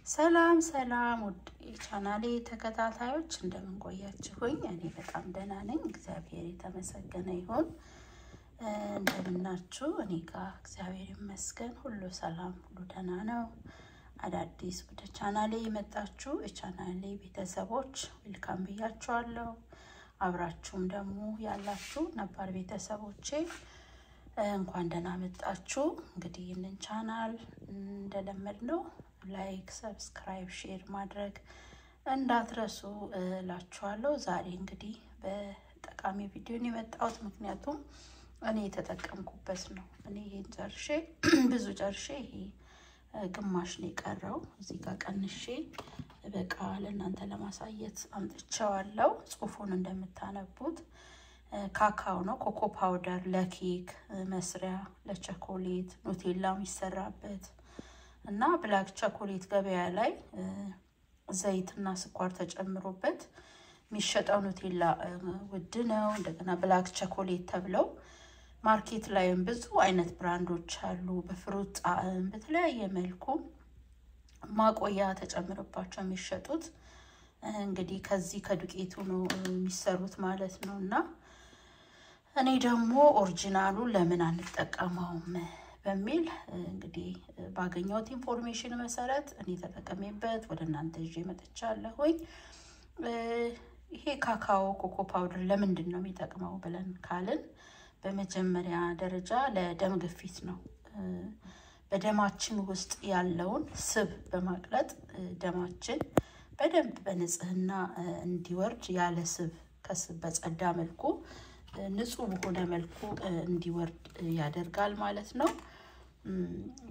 ሰላም ሰላም ውድ የቻናሌ ተከታታዮች፣ እንደምን ቆያችሁኝ? እኔ በጣም ደህና ነኝ፣ እግዚአብሔር የተመሰገነ ይሁን። እንደምናችሁ? እኔ ጋር እግዚአብሔር ይመስገን ሁሉ ሰላም፣ ሁሉ ደህና ነው። አዳዲስ ወደ ቻናሌ የመጣችሁ የቻናሌ ቤተሰቦች welcome ብያችኋለሁ። አብራችሁም ደግሞ ያላችሁ ነባር ቤተሰቦቼ እንኳን ደህና መጣችሁ። እንግዲህ ይህንን ቻናል እንደለመድነው like፣ subscribe፣ share ማድረግ እንዳትረሱ እላችኋለሁ። ዛሬ እንግዲህ በጠቃሚ ቪዲዮን የመጣሁት ምክንያቱም እኔ የተጠቀምኩበት ነው። እኔ ይሄን ጨርሼ፣ ብዙ ጨርሼ ይሄ ግማሽ ነው የቀረው። እዚህ ጋር ቀንሼ በቃ ለእናንተ ለማሳየት አምጥቼዋለሁ። ጽሁፉን እንደምታነቡት ካካው ነው። Cocoa powder ለኬክ መስሪያ፣ ለቸኮሌት፣ ኑቴላ የሚሰራበት እና black chocolate፣ ገበያ ላይ ዘይትና ስኳር ተጨምሮበት የሚሸጠው ኑቴላ ውድ ነው። እንደገና black chocolate ተብለው market ላይም ብዙ አይነት brand ኦች አሉ። በ fruit ጣዕም በተለያየ መልኩ ማቆያ ተጨምሮባቸው የሚሸጡት እንግዲህ ከዚህ ከዱቄቱ ነው የሚሰሩት ማለት ነው። እና እኔ ደግሞ original ኡ ለምን አንጠቀመውም በሚል እንግዲህ ባገኘሁት information መሰረት እኔ ተጠቀሜበት ወደ እናንተ ይዤ መጥቻለሁኝ። ይሄ ካካኦ cocoa powder ለምንድን ነው የሚጠቅመው ብለን ካልን በመጀመሪያ ደረጃ ለደም ግፊት ነው። በደማችን ውስጥ ያለውን ስብ በማቅለጥ ደማችን በደንብ በንጽህና እንዲወርድ፣ ያለ ስብ፣ ከስብ በጸዳ መልኩ፣ ንጹህ በሆነ መልኩ እንዲወርድ ያደርጋል ማለት ነው።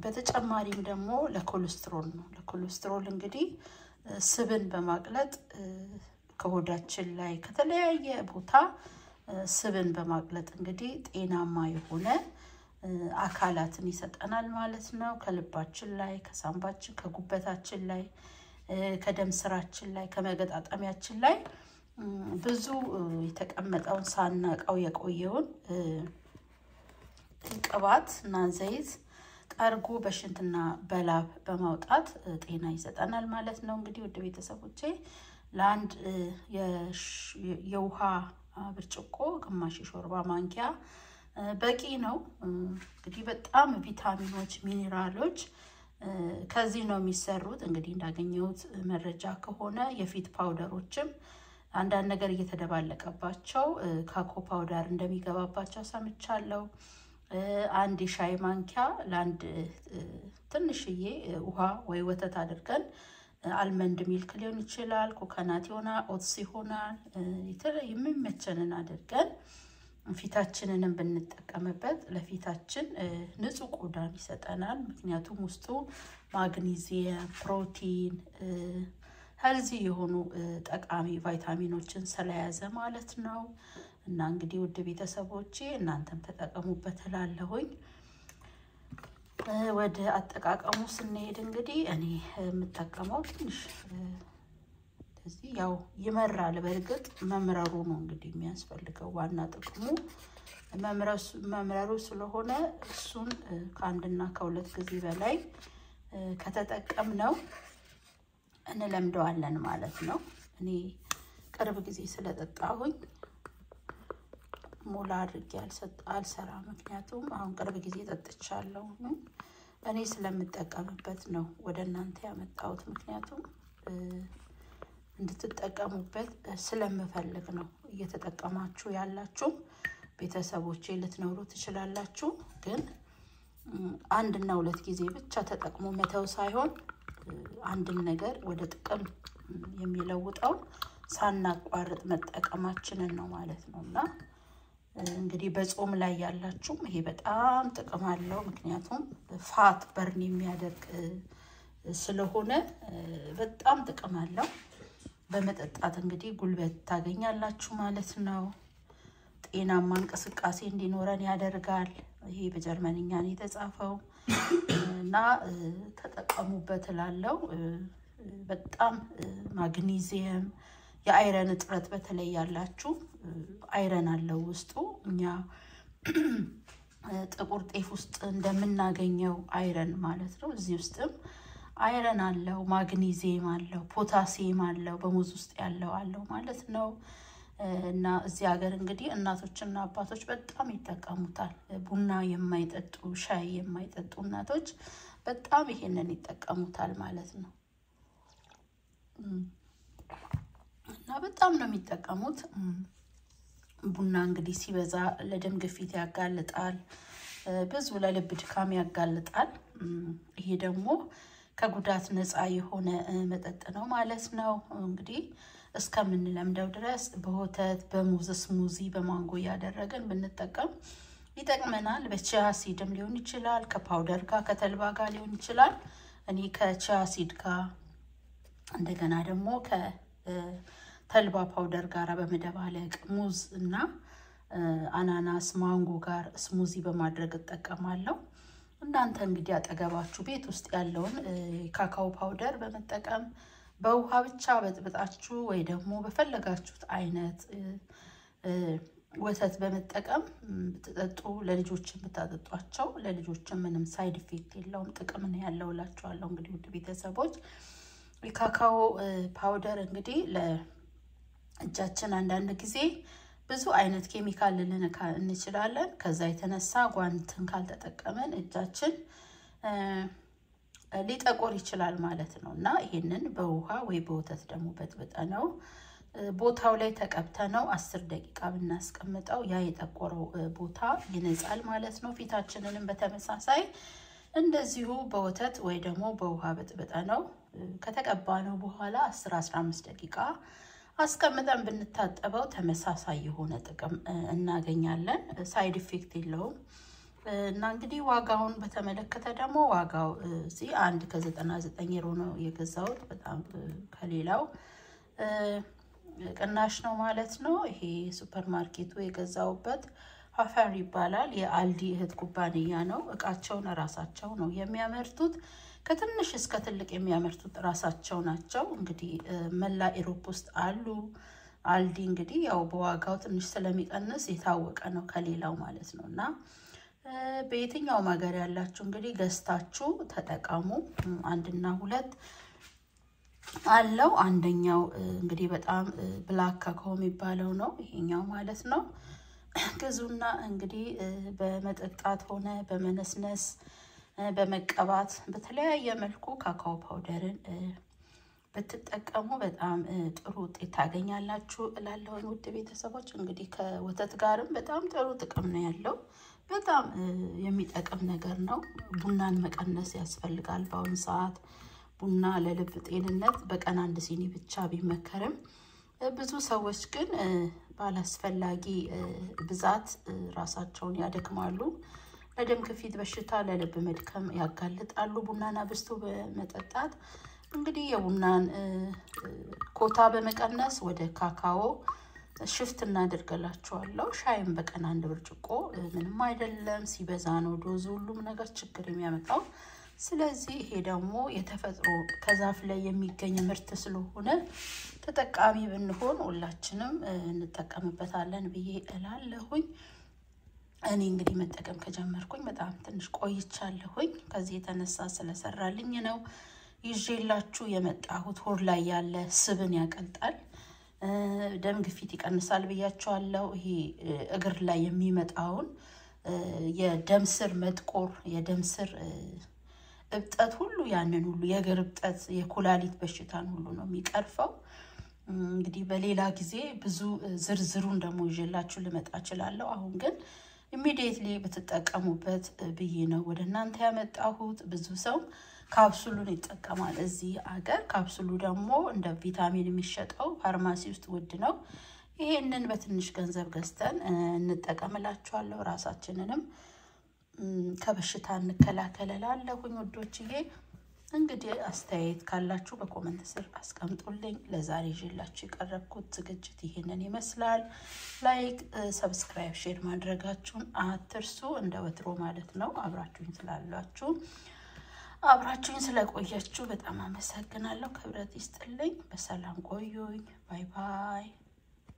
በተጨማሪም ደግሞ ለኮሌስትሮል ነው። ለኮሌስትሮል እንግዲህ ስብን በማቅለጥ ከሆዳችን ላይ ከተለያየ ቦታ ስብን በማቅለጥ እንግዲህ ጤናማ የሆነ አካላትን ይሰጠናል ማለት ነው። ከልባችን ላይ፣ ከሳምባችን፣ ከጉበታችን ላይ፣ ከደም ስራችን ላይ፣ ከመገጣጠሚያችን ላይ ብዙ የተቀመጠውን ሳናቀው የቆየውን ቅባት እና ዘይት ጠርጎ በሽንትና በላብ በማውጣት ጤና ይሰጠናል ማለት ነው። እንግዲህ ውድ ቤተሰቦቼ፣ ለአንድ የውሃ ብርጭቆ ግማሽ የሾርባ ማንኪያ በቂ ነው። እንግዲህ በጣም ቪታሚኖች፣ ሚኔራሎች ከዚህ ነው የሚሰሩት። እንግዲህ እንዳገኘሁት መረጃ ከሆነ የፊት powder ኦችም አንዳንድ ነገር እየተደባለቀባቸው cocoa powder እንደሚገባባቸው ሰምቻለሁ። አንድ የሻይ ማንኪያ ለአንድ ትንሽዬ ውሃ ወይ ወተት አድርገን፣ almond milk ሊሆን ይችላል፣ ኮኮናት ይሆናል፣ oats ይሆናል፣ የሚመቸንን አድርገን ፊታችንንም ብንጠቀምበት ለፊታችን ንጹህ ቆዳን ይሰጠናል። ምክንያቱም ውስጡ ማግኒዚየም፣ ፕሮቲን፣ healthy የሆኑ ጠቃሚ ቫይታሚኖችን ስለያዘ ማለት ነው። እና እንግዲህ ውድ ቤተሰቦቼ፣ እናንተም ተጠቀሙበት እላለሁኝ። ወደ አጠቃቀሙ ስንሄድ እንግዲህ እኔ የምጠቀመው ትንሽ እዚህ ያው ይመራል። በእርግጥ መምረሩ ነው እንግዲህ የሚያስፈልገው፣ ዋና ጥቅሙ መምረሩ ስለሆነ እሱን ከአንድና ከሁለት ጊዜ በላይ ከተጠቀምነው እንለምደዋለን ማለት ነው። እኔ ቅርብ ጊዜ ስለጠጣሁኝ ሙላ አድርጌ አልሰራም። ምክንያቱም አሁን ቅርብ ጊዜ ጠጥቻለሁ። እኔ ስለምጠቀምበት ነው ወደ እናንተ ያመጣሁት። ምክንያቱም እንድትጠቀሙበት ስለምፈልግ ነው። እየተጠቀማችሁ ያላችሁ ቤተሰቦቼ ልትኖሩ ትችላላችሁ። ግን አንድና ሁለት ጊዜ ብቻ ተጠቅሞ መተው ሳይሆን አንድን ነገር ወደ ጥቅም የሚለውጠው ሳናቋርጥ መጠቀማችንን ነው ማለት ነው። እና እንግዲህ በጾም ላይ ያላችሁም ይሄ በጣም ጥቅም አለው። ምክንያቱም fat burn የሚያደርግ ስለሆነ በጣም ጥቅም አለው። በመጠጣት እንግዲህ ጉልበት ታገኛላችሁ ማለት ነው። ጤናማ እንቅስቃሴ እንዲኖረን ያደርጋል። ይሄ በጀርመንኛ ነው የተጻፈው እና ተጠቀሙበት እላለሁ። በጣም ማግኒዚየም፣ የ iron እጥረት በተለይ ያላችሁ iron አለው ውስጡ። እኛ ጥቁር ጤፍ ውስጥ እንደምናገኘው iron ማለት ነው። እዚህ ውስጥም Iron አለው፣ ማግኒዚየም አለው፣ ፖታሲየም አለው፣ በሙዝ ውስጥ ያለው አለው ማለት ነው። እና እዚህ ሀገር እንግዲህ እናቶችና አባቶች በጣም ይጠቀሙታል። ቡና የማይጠጡ፣ ሻይ የማይጠጡ እናቶች በጣም ይሄንን ይጠቀሙታል ማለት ነው። እና በጣም ነው የሚጠቀሙት። ቡና እንግዲህ ሲበዛ ለደም ግፊት ያጋልጣል፣ ብዙ ለልብ ድካም ያጋልጣል። ይሄ ደግሞ ከጉዳት ነፃ የሆነ መጠጥ ነው ማለት ነው። እንግዲህ እስከምንለምደው ድረስ በወተት፣ በሙዝ smoothie፣ በማንጎ እያደረግን ብንጠቀም ይጠቅመናል። በ chia seed ም ሊሆን ይችላል፣ ከ powder ጋር፣ ከተልባ ጋር ሊሆን ይችላል። እኔ ከ chia seed ጋር እንደገና ደግሞ ከተልባ powder ጋር በመደባለቅ ሙዝ እና አናናስ፣ ማንጎ ጋር smoothie በማድረግ እጠቀማለሁ። እናንተ እንግዲህ አጠገባችሁ ቤት ውስጥ ያለውን cacao powder በመጠቀም በውሃ ብቻ በጥብጣችሁ ወይ ደግሞ በፈለጋችሁት አይነት ወተት በመጠቀም ብትጠጡ፣ ለልጆችን ብታጠጧቸው ለልጆችን ምንም side effect የለውም፣ ጥቅም ነው ያለው እላችኋለሁ። እንግዲህ ውድ ቤተሰቦች፣ የ cacao powder እንግዲህ ለእጃችን አንዳንድ ጊዜ ብዙ አይነት ኬሚካል ልንነካ እንችላለን። ከዛ የተነሳ ጓንትን ካልተጠቀመን እጃችን ሊጠቆር ይችላል ማለት ነው። እና ይሄንን በውሃ ወይ በወተት ደግሞ በጥብጠነው ቦታው ላይ ተቀብተነው 10 ደቂቃ ብናስቀምጠው ያ የጠቆረው ቦታ ይነጻል ማለት ነው። ፊታችንንም በተመሳሳይ እንደዚሁ በወተት ወይ ደግሞ በውሃ በጥብጠነው ከተቀባነው በኋላ 10 15 ደቂቃ አስቀምጠን ብንታጠበው ተመሳሳይ የሆነ ጥቅም እናገኛለን። Side effect የለውም። እና እንግዲህ ዋጋውን በተመለከተ ደግሞ ዋጋው እዚህ 1.99 ዩሮ ነው የገዛሁት። በጣም ከሌላው ቅናሽ ነው ማለት ነው። ይሄ ሱፐር ማርኬቱ የገዛሁበት ሆፈር ይባላል። የአልዲ እህት ኩባንያ ነው። እቃቸውን ራሳቸው ነው የሚያመርቱት። ከትንሽ እስከ ትልቅ የሚያመርቱት ራሳቸው ናቸው። እንግዲህ መላ Europe ውስጥ አሉ። አልዲ እንግዲህ ያው በዋጋው ትንሽ ስለሚቀንስ የታወቀ ነው ከሌላው ማለት ነው። እና በየትኛውም ሀገር ያላችሁ እንግዲህ ገዝታችሁ ተጠቀሙ። አንድና ሁለት አለው። አንደኛው እንግዲህ በጣም black cacao የሚባለው ነው ይሄኛው ማለት ነው። ግዙና እንግዲህ በመጠጣት ሆነ በመነስነስ፣ በመቀባት፣ በተለያየ መልኩ cacao powder ን ብትጠቀሙ በጣም ጥሩ ውጤት ታገኛላችሁ እላለሁኝ። ውድ ቤተሰቦች፣ እንግዲህ ከወተት ጋርም በጣም ጥሩ ጥቅም ነው ያለው። በጣም የሚጠቅም ነገር ነው። ቡናን መቀነስ ያስፈልጋል። በአሁኑ ሰዓት ቡና ለልብ ጤንነት በቀን አንድ ሲኒ ብቻ ቢመከርም ብዙ ሰዎች ግን ባላስፈላጊ ብዛት ራሳቸውን ያደክማሉ። ለደም ግፊት በሽታ፣ ለልብ መድከም ያጋልጣሉ። ቡናን አብዝቶ በመጠጣት እንግዲህ የቡናን ኮታ በመቀነስ ወደ cacao shift እናደርገላችኋለሁ። ሻይም በቀን አንድ ብርጭቆ ምንም አይደለም። ሲበዛ ነው dose ኡ ሁሉም ነገር ችግር የሚያመጣው። ስለዚህ ይሄ ደግሞ የተፈጥሮ ከዛፍ ላይ የሚገኝ ምርት ስለሆነ ተጠቃሚ ብንሆን ሁላችንም እንጠቀምበታለን ብዬ እላለሁኝ። እኔ እንግዲህ መጠቀም ከጀመርኩኝ በጣም ትንሽ ቆይቻለሁኝ። ከዚህ የተነሳ ስለሰራልኝ ነው ይዤላችሁ የመጣሁት። ሆድ ላይ ያለ ስብን ያቀልጣል፣ ደም ግፊት ይቀንሳል ብያችኋለሁ። ይሄ እግር ላይ የሚመጣውን የደም ስር መጥቆር፣ የደም ስር እብጠት ሁሉ፣ ያንን ሁሉ የእግር እብጠት፣ የኩላሊት በሽታን ሁሉ ነው የሚቀርፈው። እንግዲህ በሌላ ጊዜ ብዙ ዝርዝሩን ደግሞ ይዤላችሁ ልመጣ እችላለሁ። አሁን ግን immediately ብትጠቀሙበት ብዬ ነው ወደ እናንተ ያመጣሁት። ብዙ ሰው ካፕሱሉን ይጠቀማል እዚህ አገር። ካፕሱሉ ደግሞ እንደ ቪታሚን የሚሸጠው ፋርማሲ ውስጥ ውድ ነው። ይሄንን በትንሽ ገንዘብ ገዝተን እንጠቀምላችኋለሁ። ራሳችንንም ከበሽታ እንከላከል እላለሁኝ ውዶችዬ። እንግዲህ አስተያየት ካላችሁ በ comment ስር አስቀምጡልኝ። ለዛሬ ይዤላችሁ የቀረብኩት ዝግጅት ይሄንን ይመስላል። Like፣ subscribe፣ share ማድረጋችሁን አትርሱ። እንደ ወትሮ ማለት ነው። አብራችሁኝ ስላላችሁ፣ አብራችሁኝ ስለቆያችሁ በጣም አመሰግናለሁ። ክብረት ይስጥልኝ። በሰላም ቆዩኝ። Bye bye።